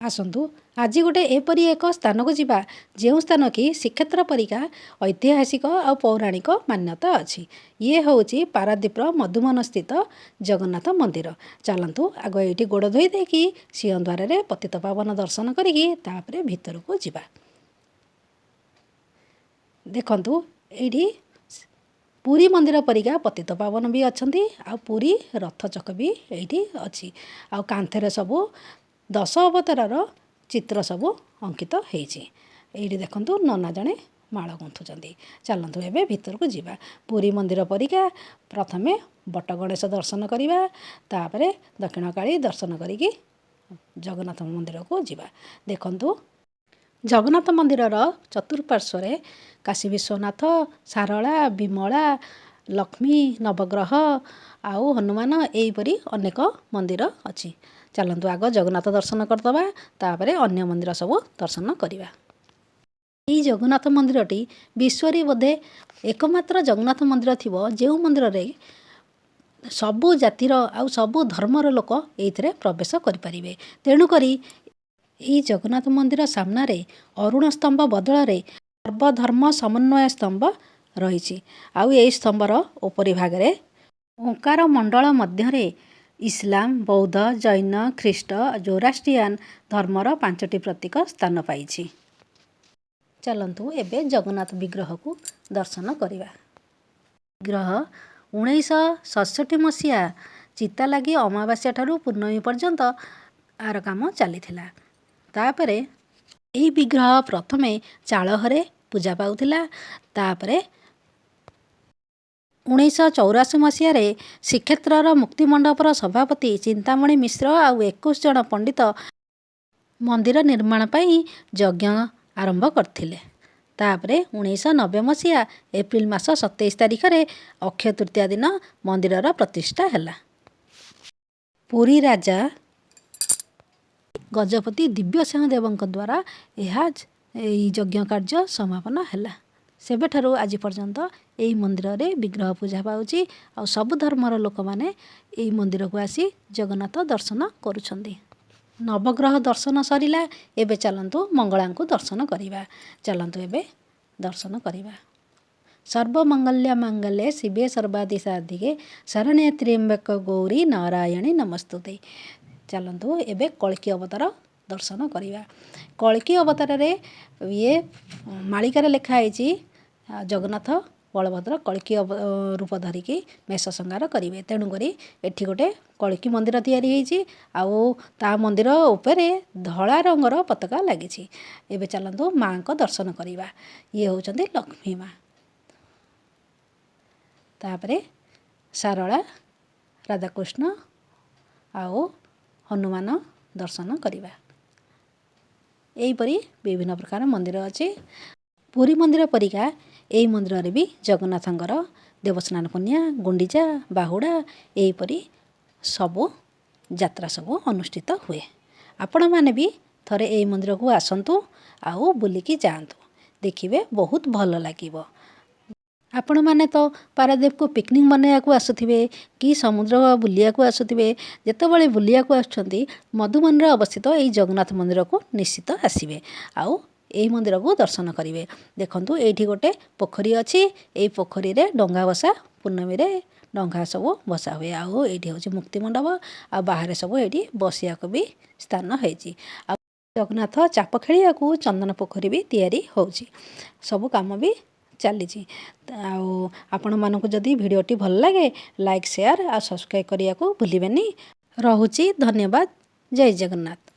ଆସନ୍ତୁ, ଆଜି ଗୋଟେ ଏପରି ଏକ ସ୍ଥାନକୁ ଯିବା, ଯେଉଁ ସ୍ଥାନ କି ଶ୍ରୀକ୍ଷେତ୍ର ପରିକା ଐତିହାସିକ ଆଉ ପୌରାଣିକ ମାନ୍ୟତା ଅଛି। ଇଏ ହେଉଛି ପାରାଦ୍ୱୀପର ମଧୁବନ ସ୍ଥିତ ଜଗନ୍ନାଥ ମନ୍ଦିର। ଚାଲନ୍ତୁ, ଆଗ ଏଇଠି ଗୋଡ଼ ଧୋଇ ଦେଇକି ସିଂହଦ୍ୱାରରେ ପତିତପାବନ ଦର୍ଶନ କରିକି ତାପରେ ଭିତରକୁ ଯିବା। ଦେଖନ୍ତୁ, ଏଇଠି ପୁରୀ ମନ୍ଦିର ପରିକା ପତିତପାବନ ବି ଅଛନ୍ତି ଆଉ ପୁରୀ ରଥ ଚକ ବି ଏଇଠି ଅଛି। ଆଉ କାନ୍ଥରେ ସବୁ ଦଶ ଅବତାରର ଚିତ୍ର ସବୁ ଅଙ୍କିତ ହେଇଛି। ଏଇଠି ଦେଖନ୍ତୁ, ନନା ଜଣେ ମାଳ ଗୁନ୍ଥୁଛନ୍ତି। ଚାଲନ୍ତୁ, ଏବେ ଭିତରକୁ ଯିବା। ପୁରୀ ମନ୍ଦିର ପରିକା ପ୍ରଥମେ ବଟ ଗଣେଶ ଦର୍ଶନ କରିବା, ତାପରେ ଦକ୍ଷିଣକାଳୀ ଦର୍ଶନ କରିକି ଜଗନ୍ନାଥ ମନ୍ଦିରକୁ ଯିବା। ଦେଖନ୍ତୁ, ଜଗନ୍ନାଥ ମନ୍ଦିରର ଚତୁଃପାର୍ଶ୍ୱରେ କାଶୀ ବିଶ୍ୱନାଥ, ଶାରଳା, ବିମଳା, ଲକ୍ଷ୍ମୀ, ନବଗ୍ରହ ଆଉ ହନୁମାନ, ଏହିପରି ଅନେକ ମନ୍ଦିର ଅଛି। ଚାଲନ୍ତୁ, ଆଗ ଜଗନ୍ନାଥ ଦର୍ଶନ କରିଦେବା, ତାପରେ ଅନ୍ୟ ମନ୍ଦିର ସବୁ ଦର୍ଶନ କରିବା। ଏଇ ଜଗନ୍ନାଥ ମନ୍ଦିରଟି ବିଶ୍ୱରେ ବୋଧେ ଏକମାତ୍ର ଜଗନ୍ନାଥ ମନ୍ଦିର ଥିବ, ଯେଉଁ ମନ୍ଦିରରେ ସବୁ ଜାତିର ଆଉ ସବୁ ଧର୍ମର ଲୋକ ଏଇଥିରେ ପ୍ରବେଶ କରିପାରିବେ। ତେଣୁକରି ଏଇ ଜଗନ୍ନାଥ ମନ୍ଦିର ସାମ୍ନାରେ ଅରୁଣ ସ୍ତମ୍ଭ ବଦଳରେ ସର୍ବଧର୍ମ ସମନ୍ୱୟ ସ୍ତମ୍ଭ ରହିଛି। ଆଉ ଏଇ ସ୍ତମ୍ଭର ଉପରି ଭାଗରେ ଓଁକାର ମଣ୍ଡଳ ମଧ୍ୟରେ ଇସଲାମ, ବୌଦ୍ଧ, ଜୈନ, ଖ୍ରୀଷ୍ଟ, ଜୋରାଷ୍ଟ୍ରିଆନ ଧର୍ମର ପାଞ୍ଚଟି ପ୍ରତୀକ ସ୍ଥାନ ପାଇଛି। ଚାଲନ୍ତୁ, ଏବେ ଜଗନ୍ନାଥ ବିଗ୍ରହକୁ ଦର୍ଶନ କରିବା। ବିଗ୍ରହ 1967 ମସିହା ଚିତାଲାଗି ଅମାବାସ୍ୟା ଠାରୁ ପୂର୍ଣ୍ଣମୀ ପର୍ଯ୍ୟନ୍ତ ଆର କାମ ଚାଲିଥିଲା। ତାପରେ ଏହି ବିଗ୍ରହ ପ୍ରଥମେ ଚାଳ ଘରେ ପୂଜା ପାଉଥିଲା। ତାପରେ 1984 ମସିହାରେ ଶ୍ରୀକ୍ଷେତ୍ରର ମୁକ୍ତିମଣ୍ଡପର ସଭାପତି ଚିନ୍ତାମଣି ମିଶ୍ର ଆଉ 21 ଜଣ ପଣ୍ଡିତ ମନ୍ଦିର ନିର୍ମାଣ ପାଇଁ ଯଜ୍ଞ ଆରମ୍ଭ କରିଥିଲେ। ତାପରେ 1990 ମସିହା ଏପ୍ରିଲ ମାସ 27 ତାରିଖରେ ଅକ୍ଷୟ ତୃତୀୟା ଦିନ ମନ୍ଦିରର ପ୍ରତିଷ୍ଠା ହେଲା। ପୁରୀ ରାଜା ଗଜପତି ଦିବ୍ୟସିଂହ ଦେବଙ୍କ ଦ୍ୱାରା ଏଇ ଯଜ୍ଞ କାର୍ଯ୍ୟ ସମାପନ ହେଲା। ସେବେଠାରୁ ଆଜି ପର୍ଯ୍ୟନ୍ତ ଏଇ ମନ୍ଦିରରେ ବିଗ୍ରହ ପୂଜା ପାଉଛି ଆଉ ସବୁ ଧର୍ମର ଲୋକମାନେ ଏଇ ମନ୍ଦିରକୁ ଆସି ଜଗନ୍ନାଥ ଦର୍ଶନ କରୁଛନ୍ତି। ନବଗ୍ରହ ଦର୍ଶନ ସରିଲା। ଏବେ ଚାଲନ୍ତୁ, ମଙ୍ଗଳାଙ୍କୁ ଦର୍ଶନ କରିବା। ଚାଲନ୍ତୁ, ଏବେ ଦର୍ଶନ କରିବା। ସର୍ବମଙ୍ଗଲ୍ୟ ମାଙ୍ଗଲ୍ୟେ ଶିବେ ସର୍ବାର୍ଥ ସାଧିକେ ଶରଣ୍ୟେ ତ୍ର୍ୟମ୍ବକେ ଗୌରୀ ନାରାୟଣୀ ନମସ୍ତୁତେ। ଚାଲନ୍ତୁ, ଏବେ କଳ୍କୀ ଅବତାର ଦର୍ଶନ କରିବା। କଳ୍କୀ ଅବତାରରେ ଇଏ ମାଳିକାରେ ଲେଖା ହେଇଛି, ଜଗନ୍ନାଥ ବଳଭଦ୍ର କଳ୍କୀ ରୂପ ଧରିକି ମେଷ ସଂହାର କରିବେ। ତେଣୁକରି ଏଠି ଗୋଟେ କଳ୍କୀ ମନ୍ଦିର ତିଆରି ହେଇଛି ଆଉ ତା ମନ୍ଦିର ଉପରେ ଧଳା ରଙ୍ଗର ପତାକା ଲାଗିଛି। ଏବେ ଚାଲନ୍ତୁ, ମାଙ୍କ ଦର୍ଶନ କରିବା। ଇଏ ହେଉଛନ୍ତି ଲକ୍ଷ୍ମୀ ମା। ତାପରେ ଶାରଳା, ରାଧାକୃଷ୍ଣ ଆଉ ହନୁମାନ ଦର୍ଶନ କରିବା। ଏହିପରି ବିଭିନ୍ନ ପ୍ରକାର ମନ୍ଦିର ଅଛି। ପୁରୀ ମନ୍ଦିର ପରିକା ଏଇ ମନ୍ଦିରରେ ବି ଜଗନ୍ନାଥଙ୍କର ଦେବସ୍ନାନ ପୂର୍ଣ୍ଣିମା, ଗୁଣ୍ଡିଚା, ବାହୁଡ଼ା, ଏହିପରି ସବୁ ଯାତ୍ରା ସବୁ ଅନୁଷ୍ଠିତ ହୁଏ। ଆପଣମାନେ ବି ଥରେ ଏଇ ମନ୍ଦିରକୁ ଆସନ୍ତୁ ଆଉ ବୁଲିକି ଯାଆନ୍ତୁ। ଦେଖିବେ, ବହୁତ ଭଲ ଲାଗିବ। ଆପଣମାନେ ତ ପାରାଦ୍ୱୀପକୁ ପିକନିକ୍ ମନେଇବାକୁ ଆସୁଥିବେ କି ସମୁଦ୍ର ବୁଲିବାକୁ ଆସୁଥିବେ। ଯେତେବେଳେ ବୁଲିବାକୁ ଆସୁଛନ୍ତି, ମଧୁବନରେ ଅବସ୍ଥିତ ଏଇ ଜଗନ୍ନାଥ ମନ୍ଦିରକୁ ନିଶ୍ଚିତ ଆସିବେ ଆଉ ଏଇ ମନ୍ଦିରକୁ ଦର୍ଶନ କରିବେ। ଦେଖନ୍ତୁ, ଏଇଠି ଗୋଟେ ପୋଖରୀ ଅଛି। ଏଇ ପୋଖରୀରେ ଡଙ୍ଗା ଭସା, ପୂର୍ଣ୍ଣମୀରେ ଡଙ୍ଗା ସବୁ ଭସା ହୁଏ। ଆଉ ଏଇଠି ହେଉଛି ମୁକ୍ତି ମଣ୍ଡପ ଆଉ ବାହାରେ ସବୁ ଏଇଠି ବସିବାକୁ ବି ସ୍ଥାନ ହେଇଛି। ଆଉ ଜଗନ୍ନାଥ ଚାପ ଖେଳିବାକୁ ଚନ୍ଦନ ପୋଖରୀ ବି ତିଆରି ହେଉଛି। ସବୁ କାମ ବି ଚାଲିଛି। ଆଉ ଆପଣମାନଙ୍କୁ ଯଦି ଭିଡ଼ିଓଟି ଭଲ ଲାଗେ, ଲାଇକ୍, ସେୟାର ଆଉ ସବସ୍କ୍ରାଇବ୍ କରିବାକୁ ଭୁଲିବେନି। ରହୁଛି, ଧନ୍ୟବାଦ। ଜୟ ଜଗନ୍ନାଥ।